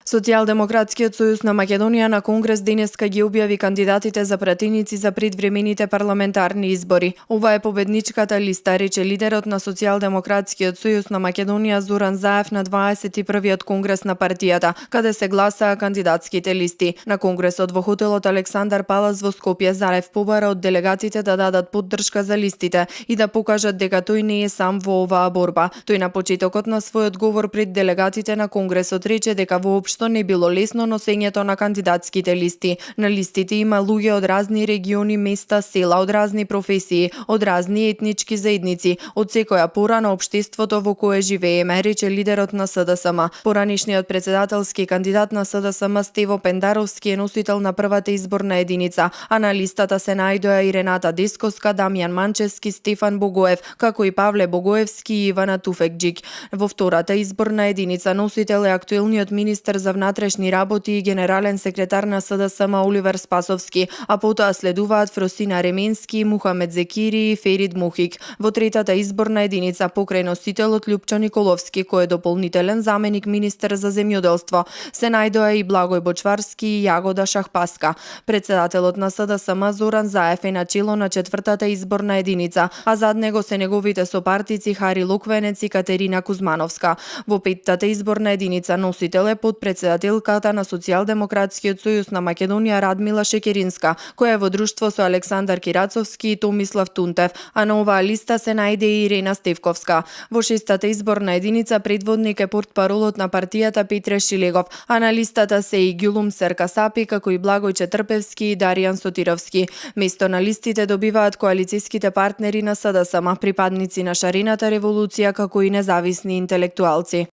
Социјалдемократскиот сојуз на Македонија на Конгрес денеска ги објави кандидатите за пратеници за предвремените парламентарни избори. Ова е победничката листа, рече лидерот на Социјалдемократскиот сојуз на Македонија Зоран Заев на 21-виот конгрес на партијата, каде се гласаа кандидатските листи. На конгресот во хотелот Александар Палас во Скопје Заев побара од делегатите да дадат поддршка за листите и да покажат дека тој не е сам во оваа борба. Тој на почетокот на својот говор пред делегатите на конгресот рече дека воопшто не било лесно носењето на кандидатските листи. На листите има луѓе од разни региони, места, села, од разни професии, од разни етнички заедници, од секоја пора на општеството во кое живееме, рече лидерот на СДСМ. Поранишниот председателски кандидат на СДСМ Стево Пендаровски е носител на првата изборна единица, а на листата се најдоа и Рената Десковска, Дамјан Манчевски, Стефан Богоев, како и Павле Богоевски и Ивана Туфекџик. Во втората изборна единица носител е актуелниот министер за внатрешни работи и генерален секретар на СДСМ Оливер Спасовски, а потоа следуваат Фросина Ременски, Мухамед Зекири и Ферид Мухик. Во третата изборна единица покрај носителот Љупчо Николовски, кој е дополнителен заменик министер за земјоделство, се најдоа и Благој Бочварски и Јагода Шахпаска. Председателот на СДСМ Зоран Заев е начело на четвртата изборна единица, а зад него се неговите сопартици Хари Луквенец и Катерина Кузмановска. Во петтата изборна единица носител е подпредседателката на Социјалдемократскиот сојуз на Македонија Радмила Шекеринска, која е во друштво со Александар Кирацовски и Томислав Тунтев, а на оваа листа се најде и Ирена Стевковска. Во шестата изборна единица предводник е портпаролот на партијата Петре Шилегов, а на листата се и Ѓулум Серкасапи, како и Благој Четрпевски и Даријан Сотировски. Место на листите добиваат коалициските партнери на СДСМ, припадници на шарената револуција, како и независни интелектуалци.